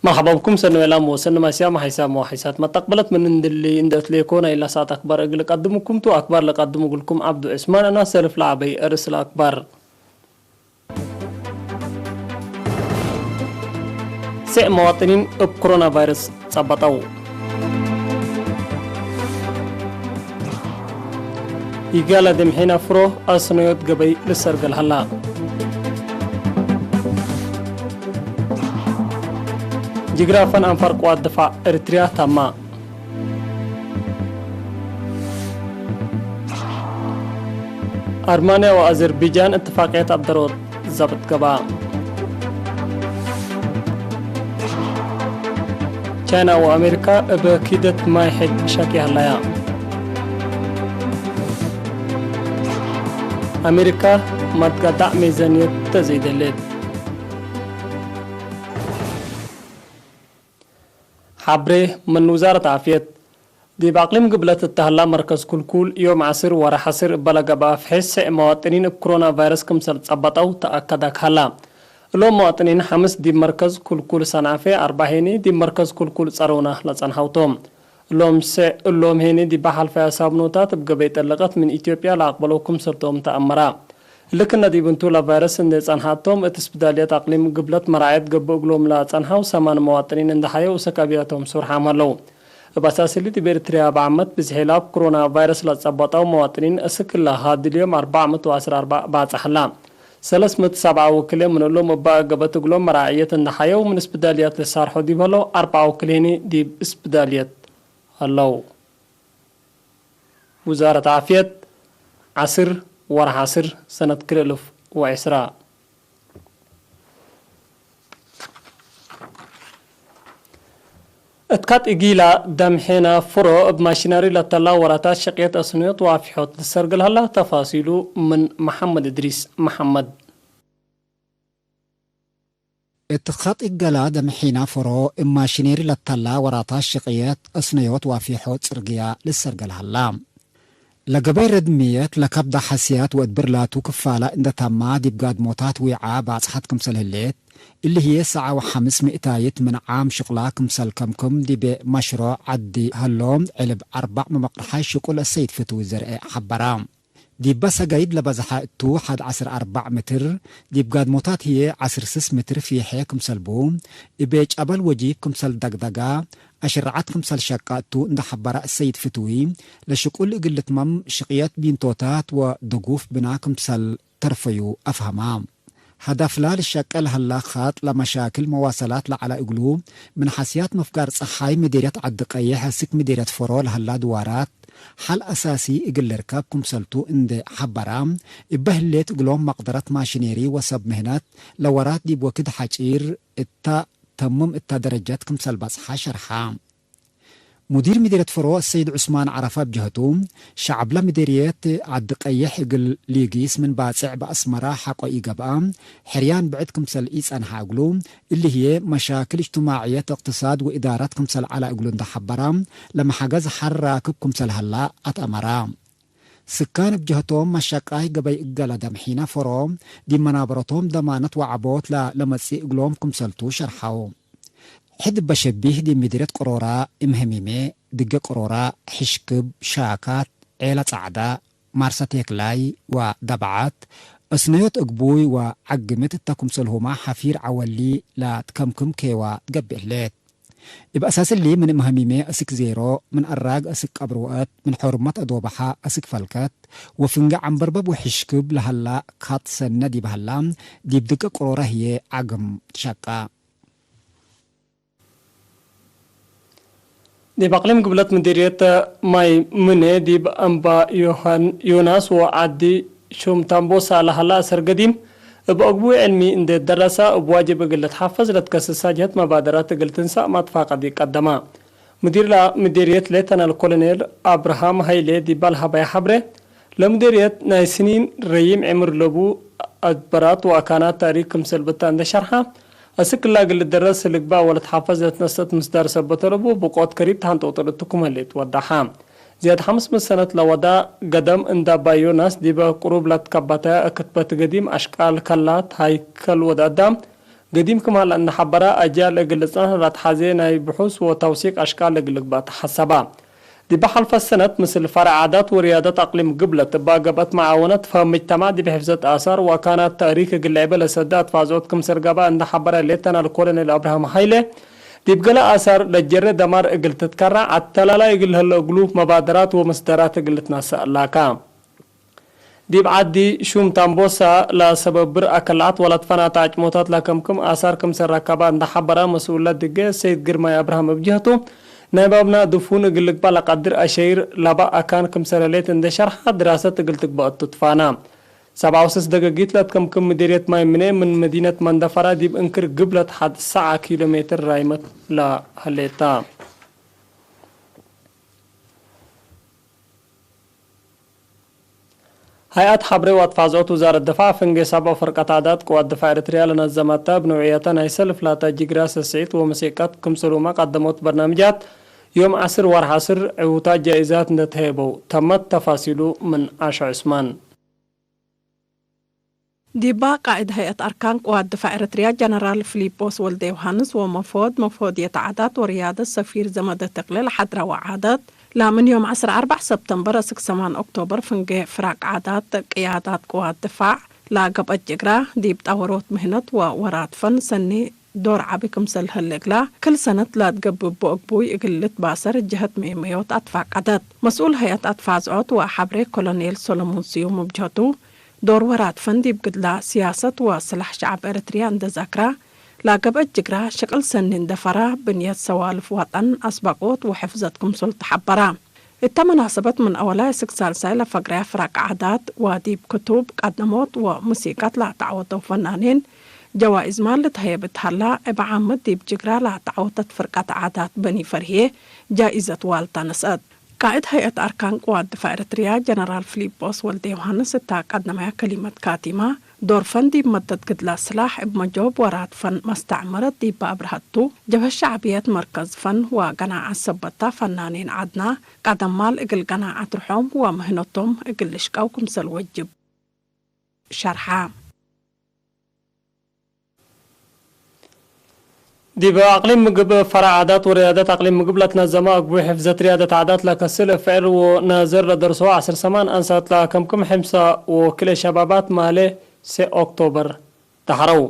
مرحبا بكم سنة إلام وسنة ماسيا محيسا موحيسات ما تقبلت من اندلي اندت ليكونا إلا ساعة أكبر أقل قدمكم تو أكبر لقدم أقولكم عبد عثمان أنا سلف لعبي أرسل أكبر. ስዕ መዋጥኒን እብ ኮሮና ቫይረስ ጸበጠው። ይጋላ ደምሒና ፍሮ ኣስነዮት ገበይ ልሰርገል ሃላ። ጅግራፈን ኣንፋር ቅዋት ድፋዕ ኤርትርያ ታማ። ኣርማንያ ወኣዘርቢጃን እትፋቅየት ኣብ ደረወት ዛብጥ ገባ። ቻይና ወኣሜሪካ እብ ኪደት ማይ ሐድ ሻኪ ሃላያ። ኣሜሪካ ማትጋዳዕ ሜዛንየት ተዘይደሌት። ሓብሬ ምን ውዛረት ዓፍየት። ዲብ ኣቅሊም ግብለት እተህላ መርከዝ ኩልኩል ዮም ዓስር ወርሕ ዓስር እበለ ገብኣ ፍሒስ ስዕ መዋጥኒን እብ ክሮና ቫይረስ ክምሰል ጸበጠው ተኣከዳ ክሃላ። እሎም መዋጥኒን ሓምስ ዲብ መርከዝ ኩልኩል ሰንዓፌ፣ ኣርባ ሄኒ ዲብ መርከዝ ኩልኩል ጸረውና ለጸንሐውቶም። እሎም ስዕ እሎም ሄኒ ዲብ ሓልፈያ ሳምኖታት እብ ገበይ ጠለቀት ምን ኢትዮጵያ ለኣቅበለው ክምሰልቶም ተኣመራ። ልክነ ዲብ እንቱ ለቫይረስ እንዴ ጸንሓቶም፣ እት ስፕዳልየት ኣቅሊም ግብለት መራዕየት ገብእ እግሎም ለጸንሐው ሰማን መዋጥኒን እንዳ ሐየው እስክ ኣብያቶም ሱርሓም ሀለው። እብ ኣሳስሊ ዲብ ኤርትርያ እብ ዓመት ብዝሒ ላብ ክሮና ቫይረስ ለጸበጠው መዋጥኒን እስክ እላ ሃድልዮም ኣርባዕ ምእት ወዐስር ኣርባዕ ባጽሐላ። ሰለስ ምእት ሰብዓ ወክሌ ምን እሎም እባ ገበት እግሎም መራዕየት እንዳ ሐየው ምን ስፕዳልየት ልሳርሖ ዲብ ሀለው ኣርብዓ ወክሌኒ ዲብ ስፕዳልየት ሀለው። ውዛረት ዓፍየት፣ ዓስር ወርሕ ዓስር ሰነት ክልኤ እልፍ ወዕስራ። እትካት እጊላ ደምሔና ፍሮ እብ ማሽነሪ ለተላ ወራታት ሸቅየት ኣስንዮት ዋፊሖት ልሰርግል ሀላ። ተፋሲሉ ምን መሐመድ እድሪስ መሐመድ። እት ኸጥ እገላ ደምሒና ፍሮ እብ ማሽኔሪ ለተላ ወራታት ሽቅየት እስነዮት ዋፊሖ ጽርግያ ልሰርገል ሀላ። ለገበይ ረድምየት ለከብዳ ሐስያት ወእድብር ላቱ ክፋላ እንደ ታማ ዲብ ጋድሞታት ዊዓ ባጽሓት ክምሰል ህሌት፣ እሊ ህዬ ሰዓ ወሐምስ ሚእታይት ምን ዓም ሽቅላ ክምሰል ከምክም ዲብ መሽሮዕ ዐዲ ሀሎም ዕልብ አርባዕ መመቅርሓይ ሽቁል እሰይድ ፍትዊ ዘርኤ ሐበራ። ዲበ ሰገይድ ለበዝሐ እቱ ሐድ ዐስር አርባዕ ምትር፣ ዲብ ጋድሞታት ህዬ ዐስር ስስ ምትር ፊሐ ክምሰል ቡ፣ እቤ ጨበል ወጂብ ክምሰል ደግደጋ፣ አሽርዓት ክምሰል ሸቃ እቱ እንደ ሐበረ እሰይድ ፍትዊ፣ ለሽቁል እግል ልትመም ሽቅየት ቢንቶታት ወድጉፍ ብና ክምሰል ተርፈዩ አፍሀማ። ሀዳፍላ ልሸቀ ለሀላ ኻጥ ለመሻክል መዋሰላት ለዐለ እግሉ፣ ምን ሐስያት መፍጋር ጸሓይ ምዴርየት ዐዲ ቀይሕ እስክ ምዴርየት ፈሮ ለሀላ ድዋራት ሐል አሳሲ እግል ልርከብ ክምሰልቱ እንዴ ሐበራ፣ እበ ህሌት እግሎም መቅደረት ማሽኔሪ ወሰብ ምህነት ለወራት ዲብ ወክድ ሐጪር እታ ተምም እታ ደረጀት ክምሰል በጽሐ ሸርሐ። ሙዲር ምዴርየት ፈሮ ሰይድ ዑስማን ዐረፋ እብ ጀህቱ፣ ሸዐብለ ምዴርየት ዐዲ ቀይሕ እግል ሊጊስ ምን ባጽዕ በአስመራ ሐቆ ኢገብአ፣ ሕርያን ብዕድ ክምሰል ኢጸንሐ እግሉ፣ እሊ ህዬ መሻክል እጅትማዕየት፣ እቅትሳድ ወእዳራት ክምሰል ዐለ እግሉ እንደ ሐበራ፣ ለመሐገዝ ሐር ራክብ ክምሰል ሀላ አትአመራ። ስካን እብ ጀህቶም መሸቃይ ገበይ እገለ ደምሒነ ፈሮ፣ ዲብ መናበረቶም ደማነት ወዐቦት ለለመጽእ እግሎም ክምሰልቱ ሸርሐው። ሕድ እበ ሸቢህ ዲብ ምዲርየት ቅሮራ፣ እም ህሚሜ፣ ድገ ቅሮራ፣ ሕሽክብ፣ ሻካት፣ ዔለ ጸዕዳ፣ ማርሰ ቴክላይ ወደብዓት፣ እስነዮት እግቡይ ወዐግምት እተ ክምሰልሁማ ሐፊር ዐወሊ ለትከምክም ኬዋ ትገብእ ህሌት። እብ አሳስ እሊ ምን እም ህሚሜ እስክ ዜሮ፣ ምን አራግ እስክ ቀብር ወአት፣ ምን ሖርመት አዶበሓ እስክ ፈልከት፣ ወፍንገ ዐንበርበብ ወሕሽክብ ለሀላ ካት ሰነ ዲብ ሀላ፣ ዲብ ድገ ቅሮረ ህዬ ዐግም ትሸቃ። ዲብ አቅሊም ግብለት ምዲርየት ማይ ምነ ዲብ አምባ ዮናስ ወዐዲ ሹም ታምቦሳ ለሀላ አሰር ገዲም እብ አግቡይ ዕልሚ እንዴ ደረሰ እብ ዋጅብ እግል ልትሐፈዝ ለትከስሳ ጀህት መባደራት እግል ትንሳእ ማትፋቀድ ይቀደማ። ምዲር ምዲርየት ሌተናል ኮሎኔል አብርሃም ሀይሌ ዲብ ለሀበየ ሐብሬ፣ ለምዴርየት ናይ ስኒን ረዪም ዕምር ለቡ አድበራት ወአካናት ታሪክ ክምሰል ብታ እንዴ ሸርሐ፣ አስክ እላ እግል ልደረስ ልግባእ ወልትሐፈዝ ለትነሰት ምስዳር ሰበት ለቡ ብቆት ከሪብ ተሐንጠውጠል እቱ ክም ህሌት ወደሐ። ዝያድ ሐምስ ምእት ሰነት ለወዳ ገደም እንዳ አባ ዮናስ ዲበ ቅሩብ ለትከበተየ እክትበት ገዲም አሽቃል ከላት ሃይከል ወደ አዳም ገዲም ክማላ እንዳሓበራ ኣጃል እግል ጽናሕ ራትሓዜ ናይ ብሑስ ወታውሲቅ ኣሽቃል እግል ግባት ሓሳባ። ዲባ ሓልፈ ሰነት ምስል ፈራ ዓዳት ወርያዳት ኣቅሊም ግብለት እባ ገብአት መዓወነት ፈምጅተማዕ ዲብ ሕፍዘት ኣሳር ወካናት ታሪክ እግል ዕበ ለሰዳ ኣትፋዞት ክምሰል ገባ እንዳሓበራ ሌተናል ኮሎኔል ኣብርሃም ሃይለ ዲብ ገለ ኣሳር ለጀረ ደማር እግል ትትከራ ዓተላላይ እግል ህለ እግሉ መባደራት ወመስደራት እግል ትናሳእ ላካ። ዲብ ዓዲ ሹም ታምቦሳ ላሰበብር ኣከላዓት ወላትፋናት ኣጭሞታት ላከምክም ኣሳር ክምሰል ረካባ እንዳሓበራ መስኡላት ድገ ሰይድ ግርማይ ኣብርሃም እብ ጀህቱ ናይ ባብና ድፉን እግል ልግባ ለቃድር ኣሸይር ላባ ኣካን ክምሰለሌት እንደ ሸርሓ ድራሰት እግል ትግበአቱ ትፋና። ሰብዓው ስስ ደገጊት ላትከምክም ምድርየት ማይ ምነ ምን መዲነት መንደፈራ ዲብ እንክር ግብለት ሓድ ሰዓ ኪሎ ሜትር ራይመት ላህሌታ። ሃይኣት ሓብሬ ዋትፋዝኦት ውዛረት ድፋዕ ፍንጌ ሳብኦ ፍርቀት ዓዳት ቅዋት ድፋዕ ኤርትርያ ለነዘማታ ብንውዕያታ ናይ ሰልፍ ላታ ጅግራ ሰስዒት ወመሴቃት ክምሰሉማ ቀደሞት በርናምጃት ዮም ዓስር ዋርሕ ዓስር ዕውታ ጃኢዛት እንደተሄበው ተመት ተፋሲሉ ምን ዓሾ ዑስማን። ዲባ ቃኢድ ሀይአት ኣርካን ቅዋት ድፋዕ ኤረትርያ ጀነራል ፍሊጶስ ወልደ ዮሃንስ ወመፎድ መፎድየት ዓዳት ወርያደት ሰፊር ዘመደ ተክለ ለሓድራዊ ዓዳት ላምን ዮም ዓስራ ኣርባዕ ሰብተምበር እስክ ሰማን ኦክቶበር ፍንጌ ፍራቅ ዓዳት ቅያዳት ቅዋት ድፋዕ ላገብአት ጅግራ ዲብ ጣወሮት ምህነት ወወራት ፈን ሰኒ ዶር ዓቢ ክምሰል ህሌግላ፣ ክል ሰነት ላትገብእ ቦእግቡይ እግል ልትባሰር ጀሀት መየመዮት ኣትፋቀደት። መስኡል ሀይአት ኣትፋዝዖት ወሓብሬ ኮሎኔል ሶሎሞን ስዩም እብ ጀህቱ፣ ዶር ወራት ፈን ዲብ ግድላ ስያሰት ወስላሕ ሸዕብ ኤረትርያ እንደ ዛክራ፣ ላገብአት ጅግራ ሽቅል ሰኒ እንደ ፈራ፣ ብንየት ሰዋልፍ ዋጠን ኣስባቅዎት ወሕፍዘት ክምሰል ተሓበራ። እተ መናሰበት ምን አወላይ እስክ ሳልሳይ ለፈግረያ ፍራቅ ዓዳት ወዲብ ክቱብ ቀደሞት ወሙሲቀት ለአተዓወተው ፈናኒን ጀዋኢዝ ማል ልትሀየብ እት ሀላ፣ እብ ዓምት ዲብ ጅግራ ለአተዓወተት ፍርቀት ዓዳት በኒ ፈርህዬ ጃኢዘት ዋልታ ነስአት። ቃእድ ሀይአት አርካን ቅዋት ድፋዕ ኤረትርያ ጀነራል ፍሊጶስ ወልደ ዮሃንስ እታ ቀደማያ ከሊመት ካቲማ፣ ዶር ፈን ዲብ መደት ግድላ ስላሕ እብ መጆብ ወራት ፈን መስተዕምረት ዲብ አብርሀቱ፣ ጀብሀት ሸዕብየት መርከዝ ፈን ወገናዓት ሰበታ ፈናኒን ዐድና፣ ቀደም ማል እግል ገናዓት ርሖም ወምህነቶም እግል ልሽቀው ክምሰል ወጅብ ሸርሓ። ዲብ አቅሊም ምግብ ፈራ ዓዳት ወርያደት አቅሊም ምግብ ለትነዘመ አግቡይ ሕፍዘት ርያደት ዓዳት ለከስል ፍዕል ወናዘር ለደርሶ ዐስር ሰማን አንሳት ለከምክም ሕምሳ ወክልኤ ሸባባት ማሌ ሴ ኦክቶበር ደሐረው።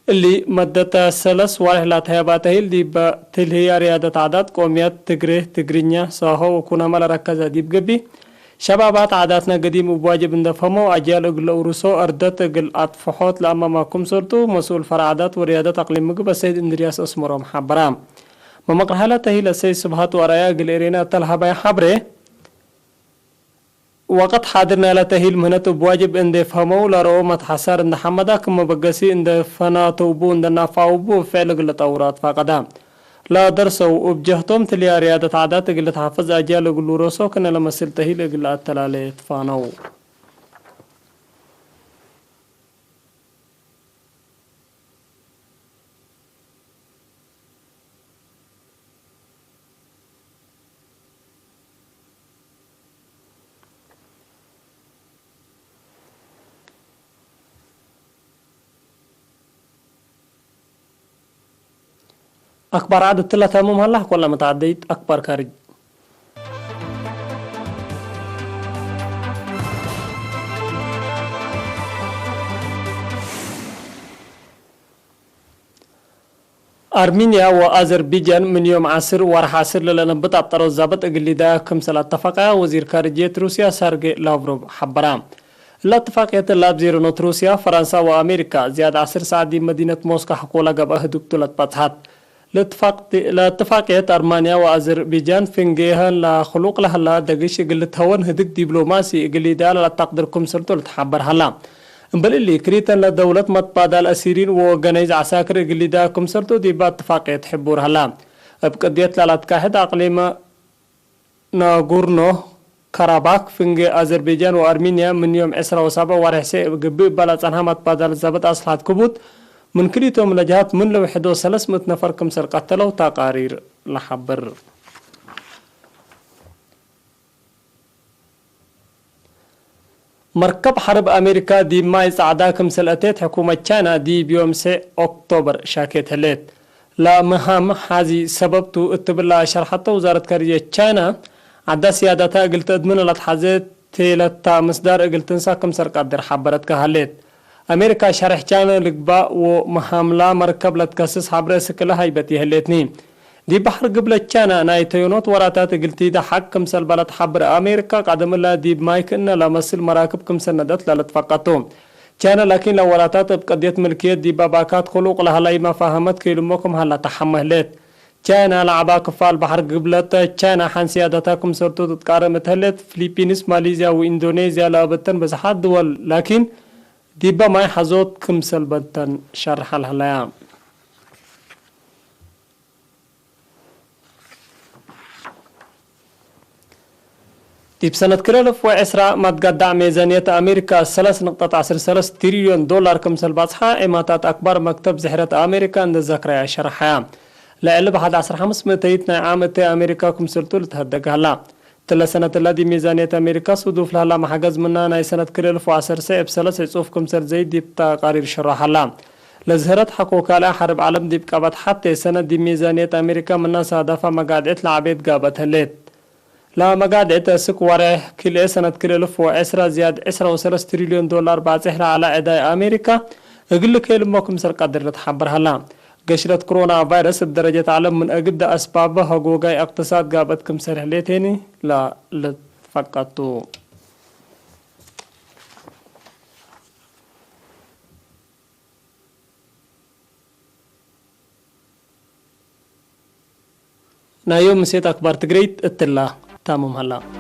እሊ መደት ሰለስ ዋልሕ ላተሀየባ ተሂል ዲብ ትልህያ ርያደት ዓዳት ቆምያት ትግሬ፣ ትግርኛ፣ ሳሆ ወኩናማ ለረከዘ ዲብ ግቢ ሸባባት ዓዳትና ገዲም እብ ዋጅብ እንደ ፈመው አጅያል እግል ለእውርሶ እርደት እግል አጥፍሖት ለአማማ ክምሰልቱ መስኡል ፈራ ዓዳት ወርያደት አቅሊም ምግብ አሰይድ እንድርያስ አስመሮም ሐበራ። መመቅርሐ ላተሂል አሰይድ ስብሃት ወአርአያ እግል ኤሬና እተ ለሀባያ ሐብሬ ወቀት ሓድር ናይ ላተሂል ምህነት እብ ዋጅብ እንዴ ፈሀመው ለረኦ መትሐሳር እንደ ሐመዳ ክም መበገሲ እንደ ፈናተውቡ እንደ ናፋውቡ እብ ፍዕል እግል ለጠውሩ አትፋቀዳ። ለደርሰው እብ ጀህቶም ትልያ ርያደት ዓዳት እግል ልትሓፈዝ አጅያል እግል ልውረሶ ክነ ለመስል ተሂል እግል ለአተላሌ ትፋነው። አክባር ዓድ እትላ ተምም ሀላ፣ ኮላ መተዓደይት አክባር ካርጅ። አርሚንያ ወአዘርቢጃን ምን ዮም ዐስር ወርሕ ዐስር ለለነብጥ አብጠሮ ዛብጥ እግል ሊዳያ ክምሰል አተፋቀያ ወዚር ካርጅየት ሩስያ ሳርጌ ላቭሮቭ ሐበራ። እላ እትፋቅየት እላ አብ ዜረኖት ሩስያ፣ ፈራንሳ ወአሜሪካ ዝያድ ዐስር ሰዓት ዲብ መዲነት ሞስኮ ሐቆላ ገብአ ህዱግቱ ለትበጽሐት። ለእትፋቅየት አርማንያ ወአዘርቢጃን ፍንጌሀን ለክሉቅ ለህላ ደግሽ እግል ልትሀወን ህድግ ዲብሎማሲ እግል ሊዳያ ለለአታቅድር ክምሰልቱ ልትሐበር ሀላ። እምበል እሊ፣ ክልኢተን ለደውለት መትባዳል አሲሪን ወወገነይዝ ዐሳክር እግል ሊዳ ክምሰልቱ ዲባ እትፋቅየት ሕቡር ሀላ። እብ ቅድየት ላላትካሕድ አቅሊም ናጉርኖ ካራባክ ፍንጌ አዘርቤጃን ወአርሚንያ ምን ዮም ዕስራ ወሳብዕ ወርሕ ሴ እብ ግብእ እባ ለጸንሐ መትባዳል ዘብጥ አስልሐት ክቡት ምን ክልኢቶም ለጀሃት ምን ለውሕዶ ሰለስ ምእት ነፈር ክምሰል ቀተለው ተቃሪር ለሐብር። መርከብ ሓርብ ኣሜሪካ ዲብ ማይ ጻዕዳ ክምሰል ኣተየት ሕኩመት ቻይና ዲብ ዮም ኦክቶበር ሻኬት ህሌት። ላምህሃም ሓዚ ሰበብቱ እትብላ ሸርሓቶ ውዛረት ካርጅ ቻይና፣ ዓዳ ስያዳታ እግል ተእድምን ላትሓዘ ቴለታ ምስዳር እግል ትንሳ ክምሰል ቃድር ሓበረት ካሃሌት። ኣሜሪካ ሸርሕ ቻይና ልግባእ ወመሃምላ መርከብ ለትከስስ ሓብረ ስክለ ሃይበት ይህሌትኒ። ዲብ ባሕር ግብለት ቻይና ናይ ተዮኖት ወራታት እግልቲ ደሓቅ ክምሰል ባላ ትሓብር ኣሜሪካ፣ ቀደም እላ ዲብ ማይ ክእነ ለመስል መራክብ ክምሰነደት ለለትፈቀቱ። ቻይና ላኪን ለወራታት እብ ቀድየት ምልክየት ዲብ ኣባካት ክሉቅ ለሃላይ መፋህመት ከይልሞ ክም ሃላ ተሓመህለት። ቻይና ለዓባ ክፋል ባሕር ግብለት ቻይና ሓንስያ ዳታ ክምሰልቱ ትትቃረም እትህለት፣ ፊሊፒንስ፣ ማሌዝያ ወኢንዶኔዝያ ለአበተን በዝሓት ድወል ላኪን ዲበ ማይ ሓዞት ክምሰል በተን ሸርሓ ለሃላያ። ዲብ ሰነት ክልተ ኣልፍ ወዕስራ ማትጋዳዕ ሜዛንየት ኣሜሪካ ሰለስ ነጥቢ ዓሰርተ ሰለስተ ትሪልዮን ዶላር ክምሰል ባጽሓ ዒማታት ኣክባር መክተብ ዝሕረት ኣሜሪካ እንደ ዘክረያ ሸርሓያ። ልዕሊ ብሓደ ዓሰርተ ሓሙሽተ ምእተይት ናይ ዓም እተይ ኣሜሪካ ክምሰልቱ ልትሀደግ ሃላ። ትለ ሰነት እላ ዲብ ሜዛንየት ኣሜሪካ ሱዱፍ ለሃላ ማሕገዝ ምና ናይ ሰነት ክልተ ኣልፍ ወዓሰርተ እብ ሰለስ ዕጹፍ ክምሰል ዘይድ ዲብ ተቃሪር ሸርሓ ሃላ። ለዝህረት ሓኮ ካልኣ ሓርብ ዓለም ዲብ ቀበት ሓቴ ሰነት ዲብ ሜዛንየት ኣሜሪካ ምና ሳዳፋ መጋድዕት ለዓቤት ጋበት ህሌት። ለመጋድዕት እስክ ዋርሕ ክልኤ ሰነት ክልተ ኣልፍ ወዕስራ ዝያድ ዕስራ ወሰለስተ ትሪልዮን ዶላር ባጽሕ ለዓላ ዕዳይ ኣሜሪካ እግል ከይልሞ ክምሰል ቀድር ልትሓበር ሃላ። ገሽለት ክሮና ቫይረስ እብ ደረጀት ዓለም ምን እግዳ ኣስባብ ሀጎጋይ እቅትሳድ ጋበት ክምሰል ህሌቴኒ ለልትፈቀቱ። ናይ ዮም ምሴት ኣክባር ትግረይት እትላ ታሙም ሃላ።